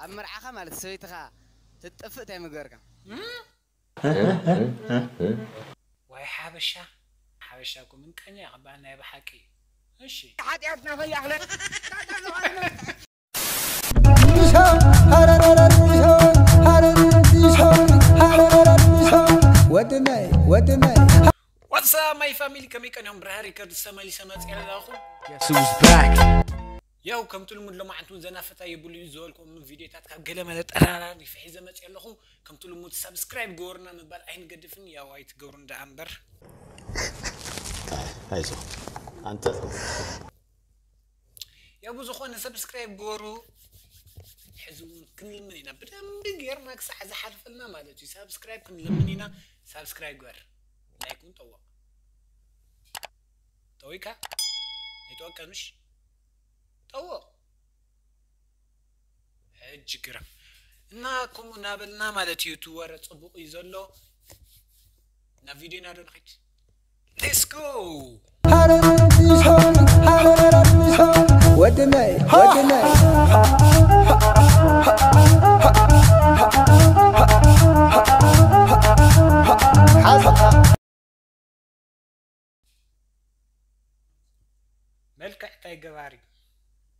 ኣብ መርዓኻ ማለት ሰበይትኻ ትጥፍእ እንታይ ምግበርካ? ዋይ ሓበሻ ሓበሻ እኮ ምንቀኛ ይቐባል ናይ ብሓቂ። እሺ ሓጢኣትና ከይኣኽለ ወድነይ ወድነይ ዋትሳ ማይ ፋሚሊ ከመይ ቀኒኹም? ብርሃ ሪከርድ ተመሊሰ መፅእ ኣለኹ። Guess who's back? ያው ከምቲ ልሙድ ሎማዓንቲ እውን ዘናፈታ የብሉ እዩ ዝበልኩምን ቪዲዮታት ካብ ገለ መለ ጠራራሪፈ ሒዘ መፅእ ኣለኹ። ከምቲ ልሙድ ሳብስክራይብ ግበሩና ምባል ኣይንገድፍን። ያው ኣይትገብሩን ደኣ እምበር አይዞህ አንተ ያው ብዝኾነ ሳብስክራይብ ግበሩ። ሕዚ እውን ክንልምን ኢና ብደንቢ ጌርና ክሳዕ ዝሓልፈልና ማለት እዩ። ሳብስክራይብ ክንልምን ኢና። ሳብስክራይብ ግበር። ላይክ እውን ጠወቕ። ጠዊካ ኣይጠወቀንሽ ጠወቕ። ሕጂ ግረም እና ከምኡ እናበልና ማለት እዩ። እቲ ወረ ፅቡቕ እዩ ዘሎ። ናብ ቪድዮና ዶ ንኸይድ? Let's go! ወድነይ ወድነይ መልክዕ እንታይ ገባሪ?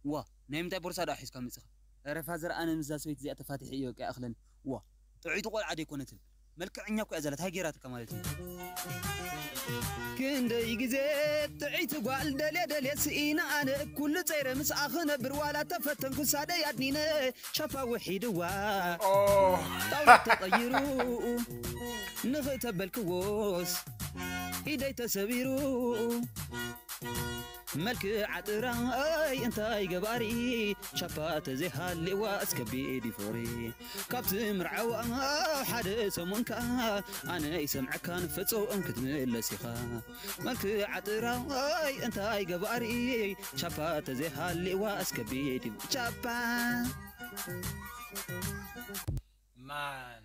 ዋ ናይ ምንታይ ቦርሳ ዶ ሒዝካ መጺኻ? ኧረ ፋዘር ኣነ ምስዛ ሰበይቲ እዚኣ ተፋቲሐ እየ በቃ ይኣኽለኒ። ዋ ጥዑይቲ ቆልዓ ደይኮነትን መልክዐኛ እኮ እያ ዘላ ታይ ገይራትካ ማለት እዩ? ክንደይ ግዜ ጥዕይቲ ጓል ደልየ ደልየ ስኢነ ኣነ ኩሉ ጸይረ ምስኣ ክነብር ዋላ ተፈተንኩ ሳደይ ኣድኒነ ቻፓ ውሒድዋ ጣውላ ተቐይሩ ንኽእተበልክዎስ ኢደይ ተሰቢሩ መልክዓ ጥራይ እንታይ ገባሪ ቻፓ ተዘይሃልዋ እስከቢድ ይፎሪ ካብቲ ምርዓዋ ሓደ ሰሙንካ ኣነ ይሰምዐካን ፍጹም ክትምለስ ኢኻ መልክዓ ጥራይ እንታይ ገባሪ ቻፓ ተዘይሃልዋ እስከቢድ ቻፓ ማን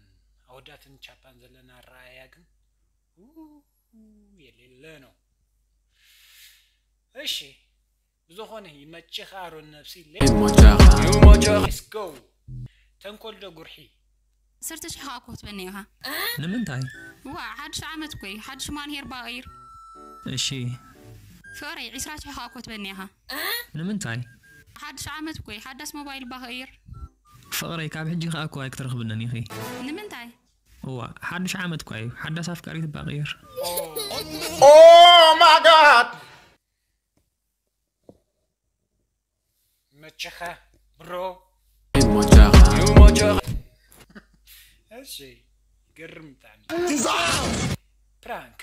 ኣወዳትን ቻፓን ዘለና ኣረኣእያ ግን የሌለ ነው። እሺ ብዝኾነ ይመችኻ ኣሮን ነብሲ let's go። ተንኮል ዶ ጉርሒ? ዓሰርተ ሽሕ ከዓ እኮ ክትበኒ ኢኻ። ንምንታይ? ዋ ሓድሽ ዓመት እኮ እዩ ሓድሽ ማንሄር ባቐይር። እሺ ፍቕረይ ዒስራ ሽሕ ከዓ እኮ ክትበኒ ኢኻ። ንምንታይ? ሓድሽ ዓመት እኮ እዩ ሓዳስ ሞባይል ባቐይር። ፍቕረይ ካብ ሕጂ ከዓ እኮ ኣይክትረኽብንን ኢኺ። ንምንታይ? እዋ ሓድሽ ዓመት እኳ እዩ ሓዳስ ኣፍቃሪት ባቐይር። Oh my god! መቸኻ ብሮ እሺ ይገርም ብጣዕሚ ፕራንክ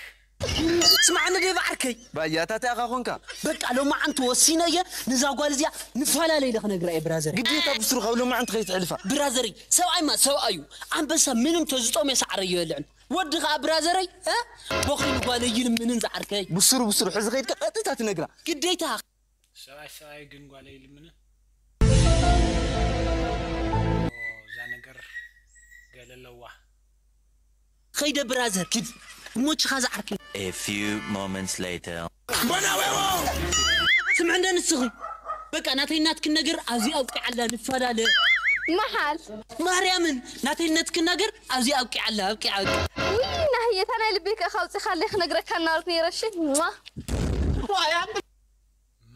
ስማዕኒ ዴቭ ዓርከይ ባያታ እንታይ ኢኻ ኮንካ በቃ ሎማዓንቲ ወሲነ እየ ንዛ ጓል እዚኣ ንፈላለ ኢለ ክነግራ እየ ብራዘር ግዴታ ብስሩ ካብ ሎማዓንቲ ከይትሕልፋ ብራዘረይ ሰብኣይማ ሰብኣዩ ኣንበሳ ምንም ተዝጦም የሳዕረ ይበልዕን ወዲ ከዓ ብራዘረይ እ? በኺሉ ጓለይ ይልምንን ዝዓርከይ ብስሩ ብስሩ ሕዚ ከይድካ ቀጥታ ትነግራ ግዴታ ሰብኣይ ሰብኣይ ግን ጓለይ ይልምንን እዛ ነገር ገለ ኣለዋ ኸይደ ብራዘር ኪድ እሞችኻ ዝዓርከይ A few moments later. ስምዕ እንደ ንስኺ በቃ ናተይ ናትክን ነገር ኣብዚ ኣብቂዓላ ንፈላለ መሓል ማርያምን ናተይ ናትክን ነገር ኣብዚ ኣብቂዓላ ኣብቂዓ ውይ ናህየታ ናይ ልበይ ከ ካውፂኻለይ ክነግረካ እናበልኩ ነይረ እሺ ሟ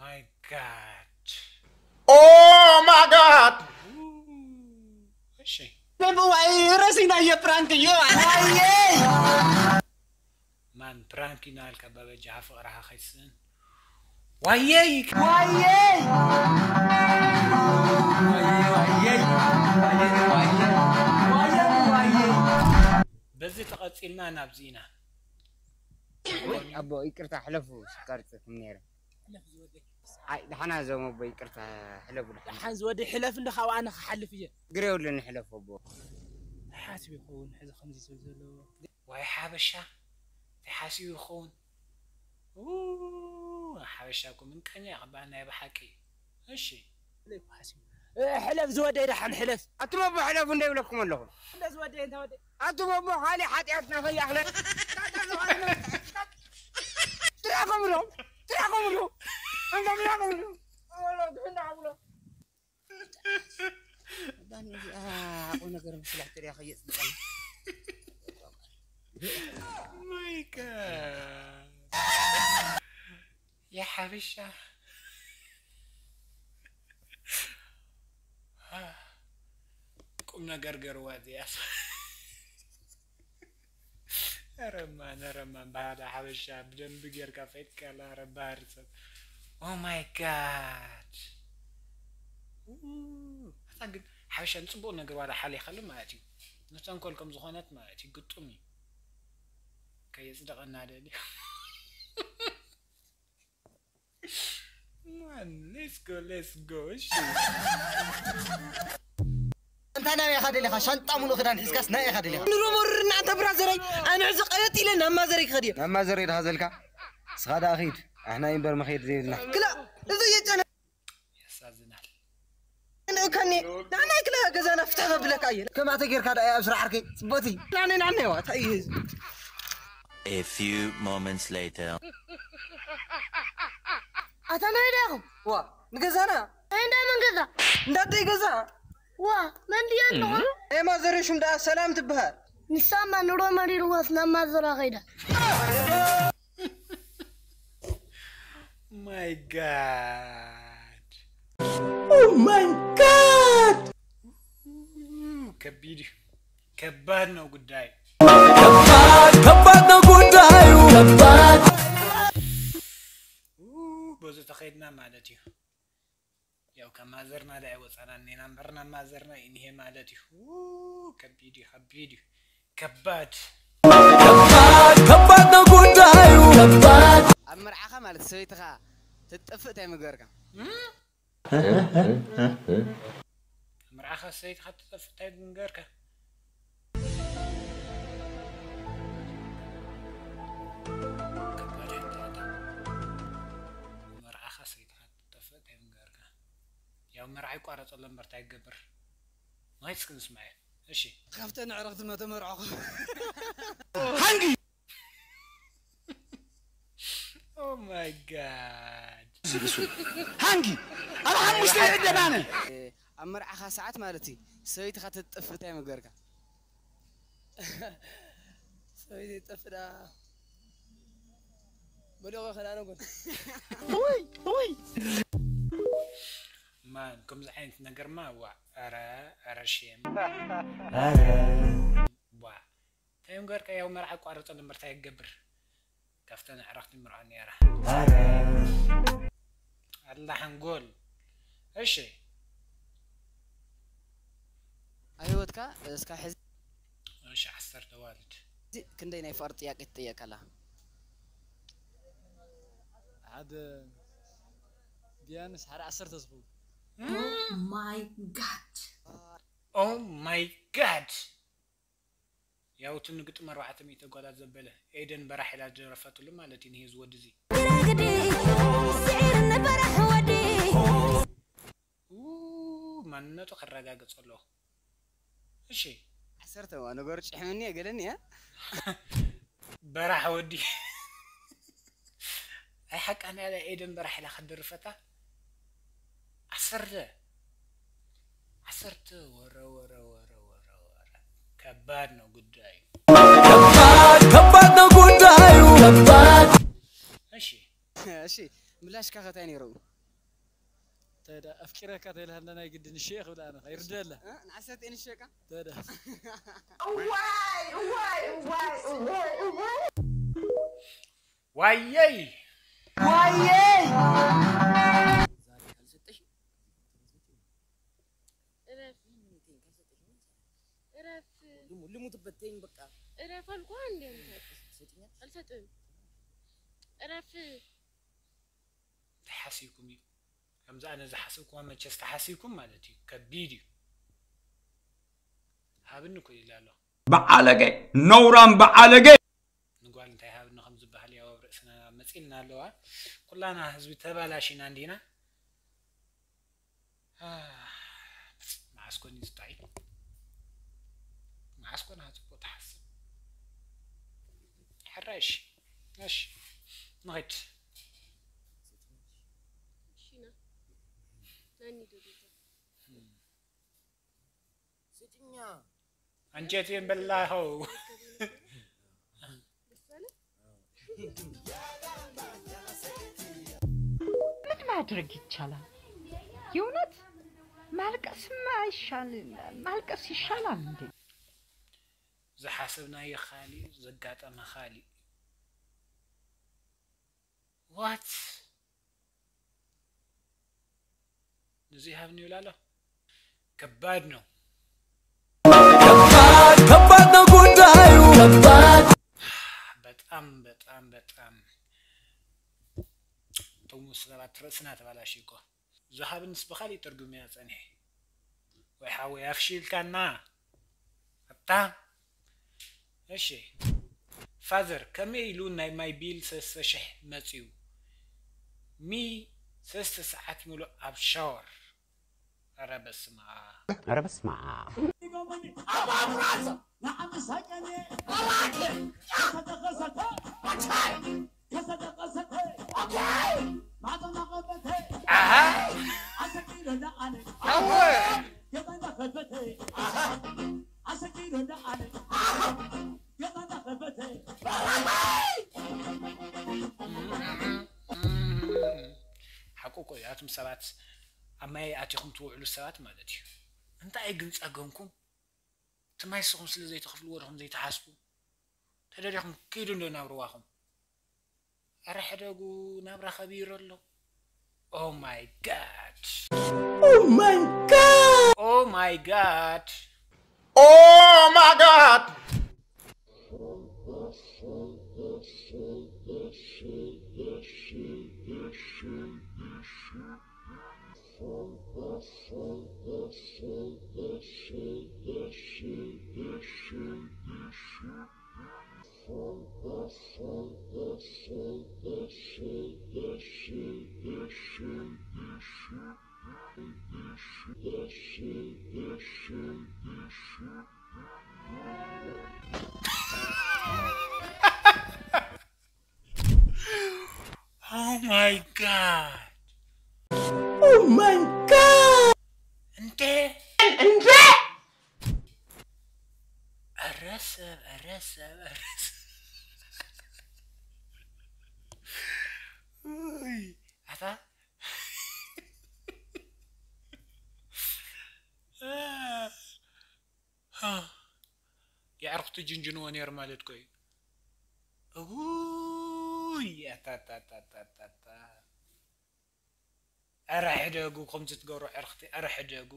My God Oh my god! እሺ ዋይ ረሲናዮ ፕራንክ እዩ ዋየይ ማን ፕራንክ ይናልካ በበጃ ፍቕራኻ ከይትስእን ዋየይ ዋየይ በዚ ተቐጺልና ናብዚ ኢና ኣቦ ይቅርታ ሕለፉ ስካርጽኩም ነይረ ኣይ ድሓና ዞም ኣቦ ይቅርታ ሕለፉ ድሓና ሓን ዝወደይ ሕለፍ እንዶ ካብ ኣነ ክሓልፍ እየ ግረ የብሉን ሕለፉ ኣቦ ሓስብ ይኸውን ሕዚ ከምዚ ዝብል ዘለዎ ዋይ ሓበሻ እንታይ ሓሲቡ ይኸውን ሓበሻ እኮ ምንቀኛ ይቐባል ናይ ብሓቂ እሺ ሕለፍ ዝወደይ ደሓን ሕለፍ ኣቱም ኣቦ ሕለፉ እንደ ይብለኩም ኣለኹ እንደ ዝወደይ እንተ ወደ ኣቱም ኣቦ ካሊእ ሓጢኣትና ከይኣኽለ ጥራኸምሎም ጥራኸምሉ እንቶም ኢላኸምሉ ድሕና ብሎ ዳኒ እዚኣ ቁም ነገር ምስላሕ ጥሪያ ከየጽድቀን። My God. የሓበሻ ቁም ነገር ገርዋ እዚኣስ። ረማን ረማን ባህሊ ሓበሻ ብደንቢ ጌርካ ፈይጥካላ። ረባህሪ ሰብ። Oh my God. ኣታ ግን ሓበሻ ንፅቡቅ ነገር ዋላ ሓሊኻሉ ማለት እዩ። ንተንኮል ከም ዝኾነት ማለት እዩ። ግጡም እዩ። ከየፅደቐና ደልዩ። Man, let's go, let's go. እሺ። እንታይ ናይ ኢኻ ደሊኻ? ሻንጣ ሙሉእ ክዳን ሒዝካስ ናይ ኢኻ ደሊኻ? ንሮ መርና እንተ ብራዘረይ፣ ኣነ ሕዚ ቀየጥ ኢለ ናብ ማዘረይ ክኸድ እየ። ናብ ማዘረይ ድኻ ዘልካ? እስኻ ደኣ ኺድ፣ ኣሕና እምበር መኸየድ ዘይብልና። ክላ፣ እዚ የጨነ ያሳዝናል። እንእከኒ ናናይ ክላ ገዛና ፍትሕ ከብለካ እየ። ከምኣ ተጌርካ ደኣ ኣብ ስራሕ ዓርከይ ጽበቲ። ናነይ ናነይ ዋ እንታይ እዩ? A few moments later. ኣታ ናይ ዳኹም ዋ ንገዛና ናይ እንዳ መን ገዛ እንዳደይ ገዛ ዋ መን ድያ ኣለኹ ኤማ ዘረሹም ደኣ ሰላም ትበሃል። ንሳማ ንሮ መሪርዋስ ናብ ማዘራ ኸይዳ My God. Oh my God! ከቢድ እዩ። ከባድ ነው ጉዳይ። ከባድ ነው ጉዳዩ ከባድ። በዙ ተኸይድና ማለት እዩ። ያው ከማዘርና ዳ ወፃና እኔና እምበርና ማዘርና ይንሄ ማለት እዩ። ከቢድ እዩ፣ ከቢድ እዩ። ከባድ ከባድ ከባድ ነው ጉዳዩ ከባድ። ኣብ መርዓኻ ማለት ሰበይትኻ ትጠፍእ እንታይ ምግበርካ? መርዓኻ ሰበይትኻ ትጠፍእ እንታይ ምግበርካ? መርዓኻ ሰበይትኻ ትጠፍእ እንታይ ምግበርካ? ያው መርዓ ይቋረጸሎ እምበር እንታይ ይገብር? ማየት እስኪ ንስማየ። እሺ። ካብተን ኣዕረኽቲ መተመርዖኹ። ሃንጊ Oh my God. ሃንጊ ኣብ ሓሙሽተ ይዕደናነ። ኣብ መርዓኻ ሰዓት ማለት እዩ ሰበይትኻ ትጠፍእ እንታይ ምግበርካ? ሰበይቲ ጠፍዳ መሊኦ ከዳነ ጎን ውይ ውይ ማን ከምዚ ዓይነት ነገርማ ዋ ኧረ ኧረ ሼም ዋ እንታይ እዮም ገርካ ያው መርዓ ቋረጸ እምበር እንታይ ይገብር ካብተን ኣዕራኽቲ ምርዖ ነራ ኣላ ሓንጎል እሺ ኣብ ህይወትካ እስካብ ሕዚ እሺ ዓሰርተ ዋልድ ክንደይ ናይ ፍቕሪ ጥያቄ ትጥየቅ ኣላ? ሓደ ቢያንስ ሓደ ዓሰርተ ዝኸውን my god Oh my god ያው እቲ ንግጥም ኣርባዕተ ሚእቲ ጓላት ዘበለ ኤደን በራሕ ኢላ ዝደረፈትሉ ማለት እዩ ንሄዚ ወዲ እዚ ግዲ ስዒር ንበራሕ ወዲ ኡ፣ ማንነቱ ከረጋግጽ ኣለዎ እሺ ዓሰርተ ዋ ነገሩ ጭሕምኒ እየ ገለኒ እያ በራሕ ወዲ ኣይ ሓቃ ናይ ኤደን በራሕ ኢላ ክትደርፈታ ዓሰርተ ዓሰርተ ወረ ወረ ወረ ወረ ወረ ከባድ ነው ጉዳዩ ከባድ ከባድ ነው ጉዳዩ ከባድ እሺ እሺ ምላሽካ ከታይ ነይሩ እንታይ ደኣ ኣፍቂረካ ተይልሃልና ናይ ግድን እሺ እየ ክብል ኣነ ይርደላ ንዓሰርተ ንሸቃ እንታይ ደኣ ዋይ ዋይ ዋይ ዋይ ዋየይ ዋየይ እረፍ እረፍ ልሙት በተኝ በቃ እረፍ አልኳ እንዴ አንተ ሰጥኛል አልሰጥም እረፍ እንታይ ሓሲብኩም እዩ ከምዚ ኣነ ዝሓሰብኩዋ መቸስ ተሓሲብኩም ማለት እዩ ከቢድ እዩ ሃብኒ እኮ ኢለ ኣሎ በዓለገ ነውራም በዓለገ ንጓል እንታይ ሃብኒ ከም ዝበሃል ያው ኣብ ርእስና መፂልና ኣለዋ ኩላና ህዝቢ ተባላሽና እንዲና መዓስ ኮን ዝጣይ መዓስ ኮን ሃፅቦ ትሓስብ ሕራሽ እሺ ንኸድ እሺ ና ናኒ ዶ ጌታ አንጀቴን በላኸው። ምን ማድረግ ይቻላል? የእውነት ማልቀስማ ይሻል፣ ማልቀስ ይሻላል እንዴ? ዝሓሰብናዮ ካሊእ፣ ዘጋጠመ ካሊእ። What? ንዘይሃብኒ ይብላ ኣሎ። ከባድ ነው። ከባድ ነው ጉዳዩ ከባድ በጣም በጣም በጣም ጥሙ ሰባት ርእስና ተባላሽ እኮ። ዝሃብንስ ብኻሊእ ትርጉም እያ ጸኒሐ። ወይ ሓወይ ኣፍሺልካና ኣታ። እሺ ፋዘር ከመይ ኢሉ ናይ ማይ ቢል ሰለስተ ሽሕ መጽዩ? ሚ ሰለስተ ሰዓት ሙሉእ ኣብ ሻወር። ኧረ በስመ ኣብ። ኧረ በስመ ኣብ። ሓቁ እኮ እዩ ኣቱም ሰባት ኣብ ማይ ኣቲኹም ትውዕሉ ሰባት ማለት እዩ። እንታይ ግን ጸገምኩም? እቲ ማይ ንስኹም ስለ ዘይትኸፍልዎ ዲኹም ዘይትሓስቡ? ተደሊኹም ኪዱ እንዶ ናብ ሩባኹም። ኣረ ሕደጉ ናብራ ከቢሩ ኣሎ። Oh my god. Oh my god Oh my god. Oh my god Oh my god. Oh my god እንዴ እንዴ ኧረ ሰብ ኧረ ሰብ ኧረ ሰብ። ውይ ኣታ የዕርኽቲ ጅንጅንዎ ነይሩ ማለት ኮዩ። እውይ ኣታታታታታታ። ኧረ ሕደጉ ከምዚ ትገብሩ ዕርኽቲ ኧረ ሕደጉ።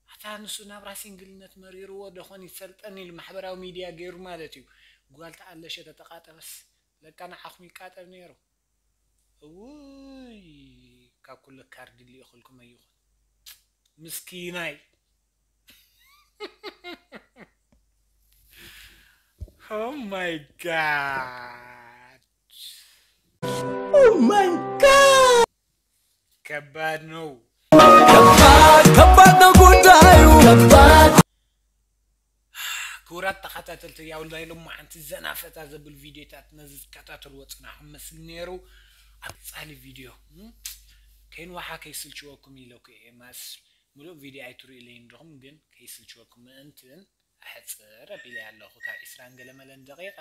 ኣታ ንሱ ናብራ ሲንግልነት መሪርዎ ደኾን ይሰልጠን ኢሉ ማሕበራዊ ሚድያ ገይሩ ማለት እዩ። ጓል ተኣለሸ ተተቃጠበስ ለካ ንዓኹም ይቃጠብ ነይሩ። እውይ ካብ ኩሉ ካርድ ልኢኹልኩም ኣይኹን ምስኪናይ። Oh my god. Oh my god ከባድ ነው። ከባድ ከባድ ነው ጉዳዩ ከባድ ክቡራት ተኸታተልቲ ያው ናይ ሎማዓንቲ ዘና ፈታ ዘብል ቪድዮታት ነዚ ዝከታተልዎ ፅናሕኩም መስል ነይሩ። ኣብ ቀፃሊ ቪድዮ እም፣ ከይንዋሓ ከይስልችወኩም ኢለኩ እየ ማስ ሙሉእ ቪድዮ ኣይትርእዩለይ እንድኹም ግን ከይስልችወኩም ምእንትን ኣሕፅር ኣቢለ ኣለኹ ካብ ዒስራን ገለመለን ደቂቃ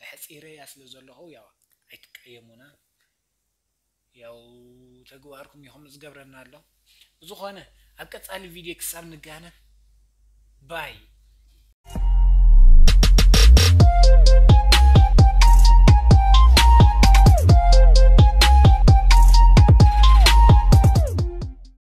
ኣሕፂረያ ስለ ዘለኹ ያው ኣይትቀየሙና። ያው ተግባርኩም ይኹም ዝገብረና ኣሎ። ብዝኾነ ኣብ ቀፃሊ ቪድዮ ክሳብ ንጋነ ባይ